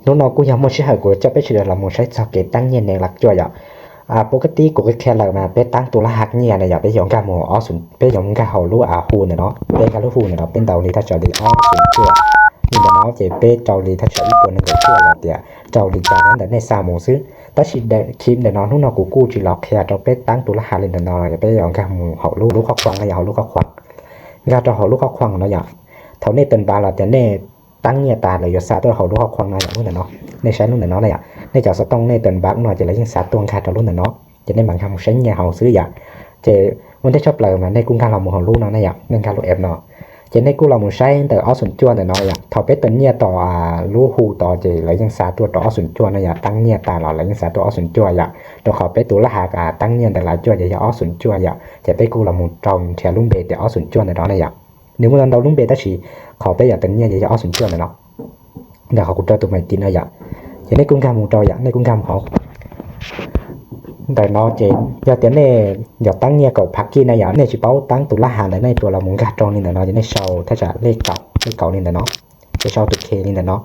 Hnub no kuj yog muaj sij hawm kuv coj peb sawv daws los mus saib txog kev teeb nyiaj neeg lav cuaj yom. Pub kab tib kuv qhia lawm mas peb teeb tus lab has nyiaj na yom, peb yuav nkag mus, peb yuav nkag hauv lub hu ntawm no, peb nkag lub hu ntawm no peb ntaus li thaj tsam li ob xoom cuaj li ntawm no ces peb rau li thaj tsam ib puas nees nkaum cuaj los tias rau li cas nyob ntawm nej xa mus xwb. Tab sis daim khib ntawm no hnub no kuv kuj tsis los qhia rau peb teeb tus lab has li ntawm no, peb yuav nkag mus hauv lub qhov khuam no yom, hauv lub qhov khuam. Nkag rau hauv lub qhov khuam no yom, thaum nej teem npav los tias nej teeb nyiaj tas lawv yuav xa tuaj hauv lub qhov khuam no yom, lub ntawm no. Nej saib lub ntawm no na yom, nej cov xov tooj nej teem npav no ces lawv yeej xa tuaj nkag rau lub ntawm no, ces nej mam nkag mus saib nyiaj hauv xwb yom. Ces ua ntej tshaj plaws mas nej kuj nkag los mus hauv lub no na yom, nej nkag lub app no. Ces nej kuj los mus saib ntawm ob xoom cuaj ntawm no yom, thaum peb teem nyiaj tom lub hu tod ces lawv yeej xa tuaj rau ob xoom cuaj no yom, teeb nyiaj tas los lawv yeej xa tuaj ob xoom cuaj yom, rau qhov peb tus lab has teeb nyiaj ntawm lav cuaj ces yog ob xoom cuaj yom, ces peb kuj los mus rau nrhiav lub npe tias ob xoom cuaj ntawm no na yom. Nws muaj ntau lub npe tab sis qhov peb yuav teem nyiaj ces yog ob xoom cuaj ntawm no. Ntawm qhov kuv rau tus maiv tim no yom, ces nej kuj nkag mus rau yom, nej kuj nkag mus hauv ntawm no ces yog tias nej yuav teeb nyiaj kaum phav kij na yom, nej tsis paub teeb tus lab has ntawd nej tsuas los mus nkag rau li ntawm no ces nej sau thaj tsam lej kaum, lej kaum li ntawm no, ces sau tus K li ntawm no,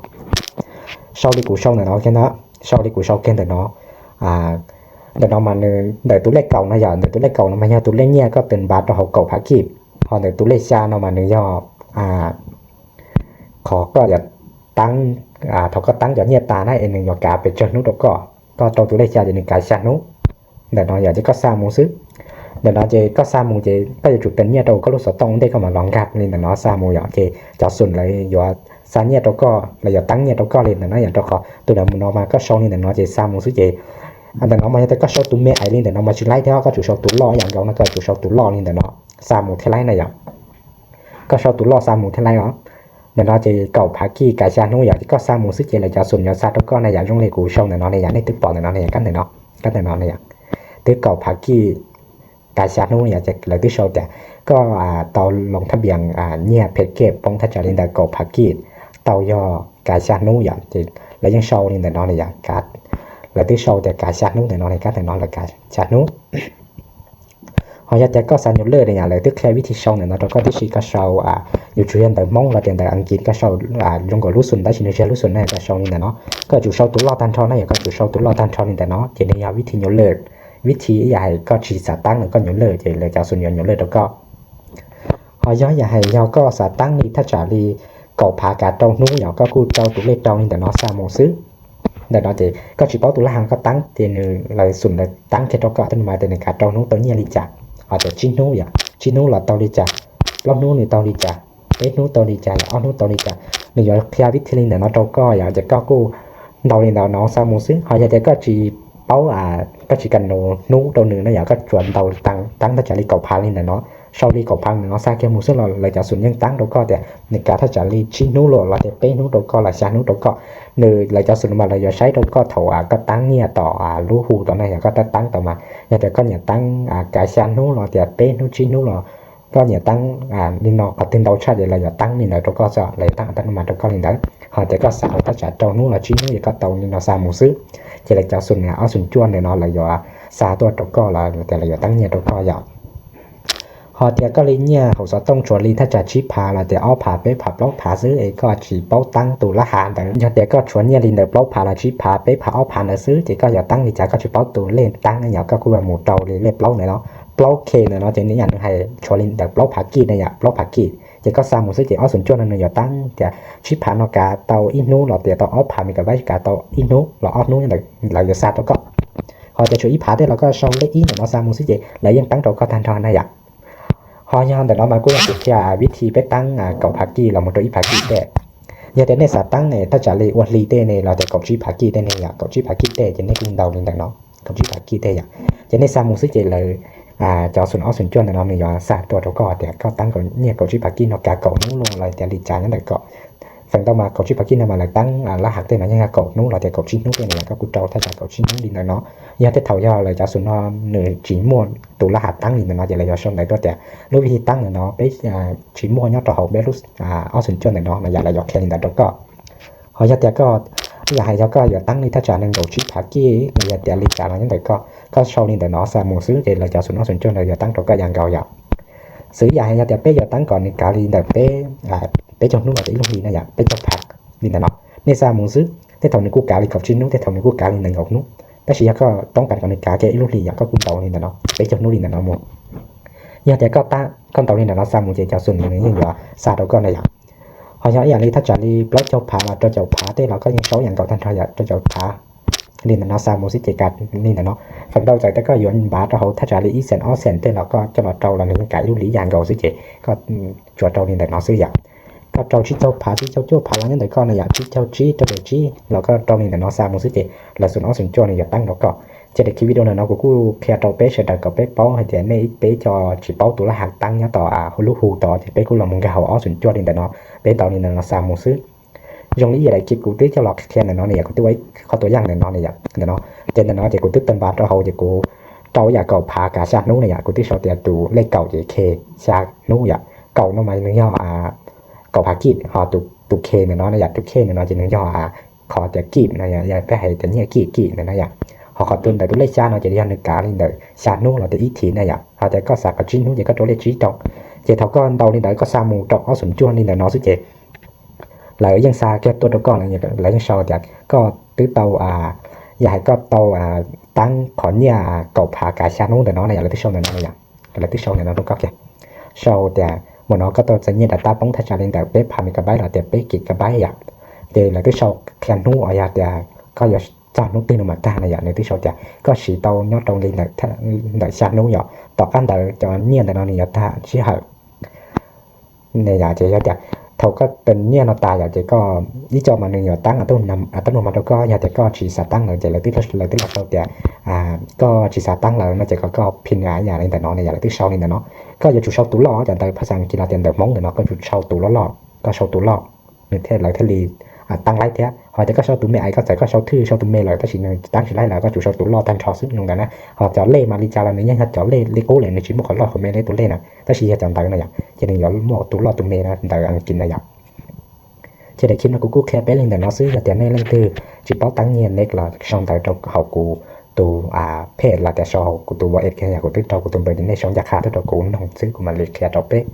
sau li kuv sau ntawm no, sau li kuv sau kiag ntawm no. Ntawm no mas nws ntawm tus lej kaum no yom, ntawm tus lej kaum no mas yog tus lej nyiaj koj teem npav rau hauv kaum phav kij, ho ntawm tus lej xya no mas nws yog qhov koj yuav teeb, thaum koj teeb cov nyiaj tas na es nws yuav kav pes tsawg hnub rau koj, koj rau tus lej xya ces nws kav xya hnub. Ntawm no yom, ces koj xa mus xwb. Ntawm no ces koj xa mus ces koj yuav tsum teem nyiaj rau koj lub xov tooj ua ntej koj mam los nkag li ntawm no xa mus yom, ces cov xoom lawv yuav xa nyiaj rau koj, lawv yuav teeb nyiaj rau koj li ntawm no yom, rau qhov tus ntawm no mas koj sau li ntawm no ces xa mus xwb ces ntawm no mas yog tias koj sau tus me ais li ntawm no mas tsis laib thiab, koj tsum sau tus loj ib yam nkaus no, koj tsum sau tus loj li ntawm no xa mus thiaj laib na yom. Koj sau tus loj xa mus thiaj laib os. Ntawm no ces kaum phav kij kav xya hnub yom, ces koj xa mus xwb ces lawv cov xoom yuav xa rau koj na yom, zoo li kuv sau ntawm no ne yom, nej twb pom ntawm no ne yom, kab ntawm no, kab ntawm no ne yom. Twb kaum phav kij kav xya hnub yom, ces lawv twb sau tias koj tau loo thab npias nyiaj phem kej poob thaj tsam li ntawm kaum phav kij tau yog kav xya hnub yom, ces lawv yeej sau li ntawm no ne yom, lawv twb sau tias kav xya hnub ntawm no ne, kab ntawm no lawv kav xya hnub. Ho yog tias koj xav nyuam lwj ne yom, lawv twb qhia vib thi sau ntawm no rau koj tib si, koj sau, yuav tsum yog ntawv Hmoob los tias ntawv Askiv, koj sau zoo nkaus lub xoom tab sis nws tsis yog lub xoom na, koj sau li ntawm no. Koj yuav tsum sau tus loj tag nrho na yom, koj yuav tsum sau tus loj tag nrho li ntawm no, ces nws yog vib thi nyuam lwj. Vib thi ib yam hais koj tsis xav teeb no koj nyuam lwj ces lawv cov xoom yuav nyuam lwj rau koj. Ho yog ib yam hais yog koj xav teeb li thaj tsam li kaum phav kav rau hnub yom, koj kuj rau tus lej rau li ntawm no xa mus xwb. Ntawm no ces koj tsis paub tus lab has koj teeb ces nws lawv xoom lawv teeb kiag rau koj thiab mas tias nws kav rau hnub tau nyiaj li cas, ho tias tsib hnub yom, tsib hnub los tau li cas, plaub hnub nws tau li cas, peb hnub tau li cas, ob hnub tau li cas, nws yuav qhia vib thi li ntawm no rau koj yom, ces koj kuj ntaus li ntawm no xa mus xwb. Ho yog tias koj tsis paub, koj tsis kam ntaus hnub rau nws na yom, koj tsuas ntaus teeb thaj tsam li kaum phav li ntawm no, sau li kaum phav ntawm no xa kiag mus xwb los lawv cov xoom yeej teeb rau koj tias nws kav thaj tsam li tsib hnub los los tias peb hnub rau koj los xya hnub rau koj. Nws lawv cov xoom mas lawv yuav saib rau koj thaum koj teeb nyiaj tom lub hu tom no yog koj teeb teeb tau mas yog tias koj nyiam teeb kav xya hnub los tias peb hnub tsib hnub los koj nyiam teeb li no qhov twg ntau tshaj ces lawv yuav teeb li ntawd rau koj xwb, lawv yuav teeb teeb mas rau koj li ntawd. Ho tias koj xav thaj tsam rau hnub los tsib hnub ces koj tau li no xa mus xwb, ces lawv cov xoom ob xoom cuaj ntawm no lawv yuav xa tuaj rau koj los tias lawv yuav teeb nyiaj rau koj yom. Ho tias koj li nyiaj hauv xov tooj tsuas li thaj tsam tsib phav los tias ob phav peb phav plaub phav xwb es koj tsis paub teeb tus lab has ntawd, yog tias koj tshuav nyiaj li ntawm plaub phav los tsib phav peb phav ob phav ntawd xwb ces koj yuav teeb li cas koj tsis paub tus lej teeb no yog koj kuj mus rau li lej plaub ntawd no, plaub K ntawm no ces nws yam nws hais tshuav li ntawm plaub phav kij na yom, plaub phav kij ces koj xa mus xwb ces ob xoom cuaj no nws yuav teeb tias tsib phav no kav tau ib hnub los tias tau ob phav megabyte kav tau ib hnub los ob hnub ntawd lawv yuav xa rau koj. Ho tias tshuav ib phav tej los koj sau lej ib ntawm no xa mus xwb ces lawv yeej teeb rau koj tag nrho na yom. Ho yog ntawm no mas kuj yog kuv qhia vib thi peb teeb kaum phav kij los mus rau ib phav kij tej. Yog tias nej xav teeb ne thaj tsam li ua hli tej ne los tias kaum tsib phav kij tej ne yom, kaum tsib phav kij tej ces nej kuj ntaus li ntawm no, kaum tsib phav kij tej yom, ces nej xa mus xwb ces lawv cov xoom ob xoom cuaj ntawm no nws yuav xa tuaj rau koj tias koj teeb nyiaj kaum tsib phav kij no kav kaum hnub los tias li cas nyob ntawm koj. Feem ntau mas kaum tsib phav kij no mas lawv teeb lab has tej mas yeej yog kaum hnub los tias kaum tsib hnub tej na yom, koj kuj rau thaj tsam kaum tsib hnub li ntawm no. Yog tej thaum yog lawv cov xoom no nws tsis muaj tus lab has teeb li ntawm no ces lawv yuav sau ntawv tuaj tias lub vib thi teeb ntawm no peb tsis muaj nyob rau hauv peb lub ob xoom cuaj ntawm no no yom, lawv yuav qhia li ntawd rau koj. Ho yog tias koj, yam hais yog koj yuav teeb li thaj tsam nees nkaum tsib phav kij los yog tias li cas los nyob ntawm koj, koj sau li ntawm no xa mus xwb ces lawv cov xoom ob xoom cuaj ntawd yuav teeb rau koj yam nkaus yom. Xws yam hais yog tias peb yuav teeb kom nws kav li ntawm peb, peb caug hnub los tias ib lub hli na yom, peb caug phav li ntawm no, nej xa mus xwb. Tej thaum nws kuj kav li kaum tsib hnub, tej thaum nws kuj kav li nees nkaum hnub. Tab sis yog koj toob kas kom nws kav kiag ib lub hlis yom, koj kuj ntaus li ntawm no peb caug hnub li ntawm no mus. Yog tias koj tab koj ntaus li ntawm no xa mus ces cov xus nws yeej yuav xa rau koj na yom. Ho yog ib yam li thaj tsam li plaub caug phav los rau caum phav tej los koj yeej sau ib yam nkaus tag nrho yom, rau caum phav li ntawm no xa mus xwb ces kav li ntawm no. Feem ntau txawm tias koj yuav npav rau hauv thaj tsam li ib xees ob xees tej los koj coj los rau los nws yeej kav ib lub hlis ib yam nkaus xwb ces koj tsuas rau li ntawm no xwb yom. Koj rau tsib caug phav, tsib caug cuaj phav los nyob ntawm koj na yom, tsib caug tsib rau caum tsib los koj rau li ntawm no xa mus xwb ces lawv xus ob xus cuaj nws yuav teeb rau koj. Ces daim video ntawm no kuv kuj qhia rau peb sawv daws kom peb paub hais tias nej peb cov tsis paub tus laj hav teeb nyob tom lub hu tod ces peb kuj los mus nkag hauv ob xus cuaj li ntawm no, peb ntaus li ntawm no xa mus xwb. Zoo li ib yam daim kis kuv twb coj los qhia ntawm no ne yom, kuv twb ua ib qho tua yaj ntawm no ne yom, ntawm no. Ces ntawm no ces kuv twb tau npav rau hauv ces kuv rau ib yam kaum phav kav xya hnub ne yom, kuv twb sau tias tus lej kaum ces khe xya hnub yom. Kaum no mas nws yog kaum phav kij, ho tus khe ntawm no na yom, tus khe ntawm no ces nws yog qhov tias kij no, peb hais tias nyiaj kij kij ntawm no yom. Ho qhov tus ntawm tus lej xya no ces yog nws kav li ntawm xya hnub los tias ib thiv na yom. Ho tias koj xav kav tsib hnub ces koj rau lej tsib rau. Ces thaum koj ntaus li ntawd koj xa mus rau ob xus cuaj li ntawm no xwb ces lawv yeej xa kiag tuaj rau koj, lawv yeej sau tias koj twb tau, yog hais koj tau teeb qhov nyiaj kaum phav kav xya hnub ntawm no na yom, lawv twb sau ntawm no yom. Lawv twb sau ntawm no rau koj kiag, sau tias mus no koj tau txais nyiaj dav tab poob thaj tsam li ntawm peb phav megabyte los tias peb kis kabyte yom. Ces lawv twb sau qhia hnub uas yog tias koj yuav txog hnub twg no mam tag na yom, nws twb sau tias koj siv tau nyob rau li ntawm xya hnub yom, tom qab ntawd cov nyiaj ntawm no nws yuav tag sij hawm ne yom. Ces yog tias thaum koj teeb nyiaj no tas yom ces koj ib co mas nws yuav teeb a tab nug mas rau koj, yog tias koj tsis xav teeb lawm ces lawv twb los sau tias koj tsis xav teeb lawm no ces kom koj phi na yam li ntawm no ne yom, lawv twb sau li ntawm no. Koj yuav tsum sau tus loj, cov ntawv phas xas Askiv los tias ntawv Hmoob ntawm no koj tsum sau tus loj loj, koj sau tus loj nws thiaj lawv thiaj li teeb laib thiab. Ho tias koj sau tus me es koj txawm koj sau thwj sau tus me lawm tab sis nws teeb tsis laib lawm, koj tsum sau tus loj tag nrho xwb no ntawd na. Ho cov lej mas li cas los nws yeej yog cov lej li qub lawm, nws tsis muaj qhov loj qhov me li tus lej na, tab sis yog cov ntawv no yom ces nws yuav muaj tus loj tus me no ntawv Askiv na yom. Ces daim clip no kuv kuj qhia peb li ntawm no xwb, yog tias nej leej twg tsis paub teeb nyiaj ne los sau ntawv rau hauv kuv tus page los tias sau hauv kuv tus WhatsApp kiag yom, kuv twb rau kuv tus npawb ces nej sau ncaj qha tuaj rau kuv noog xwb kuv mam li qhia rau peb.